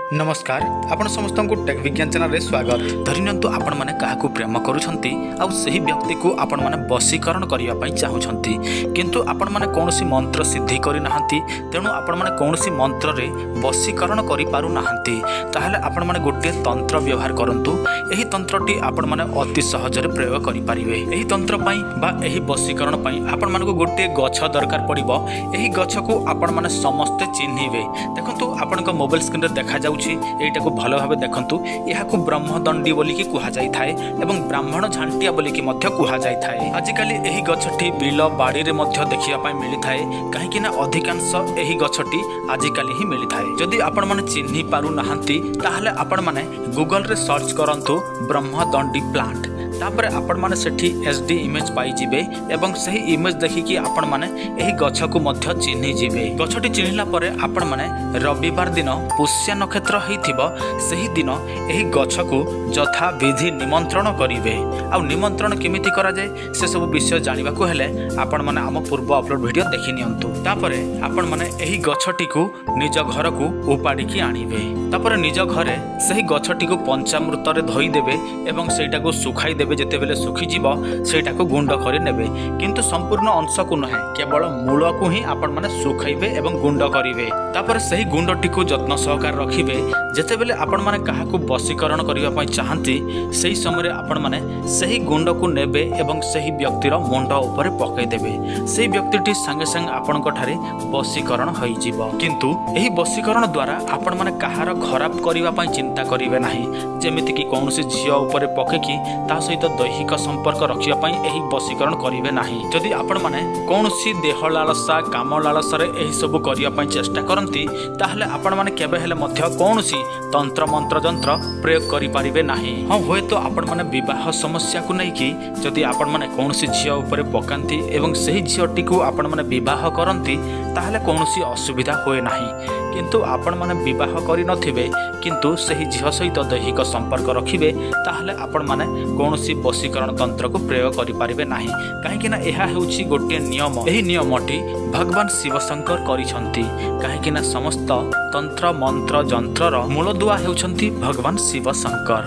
ନମସ୍କାର, ଆପଣ ସମସ୍ତଙ୍କୁ ଟେକ୍ ବିଜ୍ଞାନ ଚ୍ୟାନେଲରେ ସ୍ୱାଗତ। ଧରି ନିଅନ୍ତୁ ଆପଣମାନେ କାହାକୁ ପ୍ରେମ କରୁଛନ୍ତି ଆଉ ସେହି ବ୍ୟକ୍ତିକୁ ଆପଣମାନେ ବଶୀକରଣ କରିବା ପାଇଁ ଚାହୁଁଛନ୍ତି, କିନ୍ତୁ ଆପଣମାନେ କୌଣସି ମନ୍ତ୍ର ସିଦ୍ଧି କରିନାହାନ୍ତି, ତେଣୁ ଆପଣମାନେ କୌଣସି ମନ୍ତ୍ରରେ ବଶୀକରଣ କରିପାରୁନାହାନ୍ତି। ତାହେଲେ ଆପଣମାନେ ଗୋଟିଏ ତନ୍ତ୍ର ବ୍ୟବହାର କରନ୍ତୁ। ଏହି ତନ୍ତ୍ରଟି ଆପଣମାନେ ଅତି ସହଜରେ ପ୍ରୟୋଗ କରିପାରିବେ। ଏହି ତନ୍ତ୍ର ପାଇଁ ବା ଏହି ବଶୀକରଣ ପାଇଁ ଆପଣମାନଙ୍କୁ ଗୋଟିଏ ଗଛ ଦରକାର ପଡ଼ିବ। ଏହି ଗଛକୁ ଆପଣମାନେ ସମସ୍ତେ ଚିହ୍ନିବେ। ଦେଖନ୍ତୁ, ଆପଣଙ୍କ ମୋବାଇଲ ସ୍କ୍ରିନ୍ରେ ଦେଖାଯାଉଛି, ଏଇଟାକୁ ଭଲ ଭାବେ ଦେଖନ୍ତୁ। ଏହାକୁ ବ୍ରହ୍ମଦଣ୍ଡୀ ବୋଲିକି କୁହାଯାଇଥାଏ ଏବଂ ବ୍ରାହ୍ମଣ ଝାଣ୍ଟିଆ ବୋଲିକି ମଧ୍ୟ କୁହାଯାଇଥାଏ। ଆଜିକାଲି ଏହି ଗଛଟି ବିଲ ବାଡ଼ିରେ ମଧ୍ୟ ଦେଖିବା ପାଇଁ ମିଳିଥାଏ, କାହିଁକି ନା ଅଧିକାଂଶ ଏହି ଗଛଟି ଆଜିକାଲି ହିଁ ମିଳିଥାଏ। ଯଦି ଆପଣମାନେ ଚିହ୍ନି ପାରୁନାହାନ୍ତି, ତାହେଲେ ଆପଣମାନେ ଗୁଗଲରେ ସର୍ଚ୍ଚ କରନ୍ତୁ ବ୍ରହ୍ମଦଣ୍ଡୀ ପ୍ଲାଣ୍ଟ। ତାପରେ ଆପଣମାନେ ସେଠି ଏଚ୍ ଡି ଇମେଜ୍ ପାଇଯିବେ ଏବଂ ସେହି ଇମେଜ୍ ଦେଖିକି ଆପଣମାନେ ଏହି ଗଛକୁ ମଧ୍ୟ ଚିହ୍ନିଯିବେ। ଗଛଟି ଚିହ୍ନିଲା ପରେ ଆପଣମାନେ ରବିବାର ଦିନ ପୁଷ୍ୟା ନକ୍ଷତ୍ର ହେଇଥିବ, ସେହି ଦିନ ଏହି ଗଛକୁ ଯଥାବିଧି ନିମନ୍ତ୍ରଣ କରିବେ। ଆଉ ନିମନ୍ତ୍ରଣ କେମିତି କରାଯାଏ, ସେସବୁ ବିଷୟ ଜାଣିବାକୁ ହେଲେ ଆପଣମାନେ ଆମ ପୂର୍ବ ଅପଲୋଡ଼ ଭିଡ଼ିଓ ଦେଖି ନିଅନ୍ତୁ। ତାପରେ ଆପଣମାନେ ଏହି ଗଛଟିକୁ ନିଜ ଘରକୁ ଉପାଡ଼ିକି ଆଣିବେ। ତାପରେ ନିଜ ଘରେ ସେହି ଗଛଟିକୁ ପଞ୍ଚାମୃତରେ ଧୋଇଦେବେ ଏବଂ ସେଇଟାକୁ ଶୁଖାଇ ଦେବେ। ଯେତେବେଳେ ଶୁଖିଯିବ, ସେଇଟାକୁ ଗୁଣ୍ଡ କରି ନେବେ, କିନ୍ତୁ ସମ୍ପୂର୍ଣ୍ଣ ଅଂଶକୁ ନୁହେଁ, କେବଳ ମୂଳକୁ ହିଁ ଆପଣମାନେ ଶୁଖାଇବେ ଏବଂ ଗୁଣ୍ଡ କରିବେ। ତାପରେ ସେହି ଗୁଣ୍ଡଟିକୁ ଯତ୍ନ ସହକାରେ ରଖିବେ। ଯେତେବେଳେ ଆପଣମାନେ କାହାକୁ ବଶୀକରଣ କରିବା ପାଇଁ ଚାହାନ୍ତି, ସେହି ସମୟରେ ଆପଣମାନେ ସେହି ଗୁଣ୍ଡକୁ ନେବେ ଏବଂ ସେହି ବ୍ୟକ୍ତିର ମୁଣ୍ଡ ଉପରେ ପକାଇଦେବେ। ସେହି ବ୍ୟକ୍ତିଟି ସାଙ୍ଗେ ସାଙ୍ଗେ ଆପଣଙ୍କ ଠାରେ ବଶୀକରଣ ହୋଇଯିବ। କିନ୍ତୁ ଏହି ବଶୀକରଣ ଦ୍ୱାରା ଆପଣମାନେ କାହାର ଖରାପ କରିବା ପାଇଁ ଚିନ୍ତା କରିବେ ନାହିଁ, ଯେମିତିକି କୌଣସି ଝିଅ ଉପରେ ପକେଇକି ତା ସହିତ ଦୈହିକ ସମ୍ପର୍କ ରଖିବା ପାଇଁ ଏହି ବଶୀକରଣ କରିବେ ନାହିଁ। ଯଦି ଆପଣମାନେ କୌଣସି ଦେହ ଲାଳସା, କାମ ଲାଳସାରେ ଏହିସବୁ କରିବା ପାଇଁ ଚେଷ୍ଟା କରନ୍ତି, ତାହେଲେ ଆପଣମାନେ କେବେ ହେଲେ ମଧ୍ୟ କୌଣସି ତନ୍ତ୍ର ମନ୍ତ୍ର ଯନ୍ତ୍ର ପ୍ରୟୋଗ କରିପାରିବେ ନାହିଁ। ହଁ, ହୁଏତ ଆପଣମାନେ ବିବାହ ସମସ୍ୟାକୁ ନେଇକି ଯଦି ଆପଣମାନେ କୌଣସି ଝିଅ ଉପରେ ପକାନ୍ତି ଏବଂ ସେହି ଝିଅଟିକୁ ଆପଣମାନେ ବିବାହ କରନ୍ତି, ତାହେଲେ କୌଣସି ଅସୁବିଧା ହୁଏ ନାହିଁ। କିନ୍ତୁ ଆପଣମାନେ ବିବାହ କରିନଥିବେ, କିନ୍ତୁ ସେହି ଝିଅ ସହିତ ଦୈହିକ ସମ୍ପର୍କ ରଖିବେ, ତାହେଲେ ଆପଣମାନେ କୌଣସି ବଶୀକରଣ ତନ୍ତ୍ରକୁ ପ୍ରୟୋଗ କରିପାରିବେ ନାହିଁ, କାହିଁକିନା ଏହା ହେଉଛି ଗୋଟିଏ ନିୟମ। ଏହି ନିୟମଟି ଭଗବାନ ଶିବଶଙ୍କର କରିଛନ୍ତି, କାହିଁକିନା ସମସ୍ତ ତନ୍ତ୍ର ମନ୍ତ୍ର ଯନ୍ତ୍ରର ମୂଳଦୁଆ ହେଉଛନ୍ତି ଭଗବାନ ଶିବଶଙ୍କର।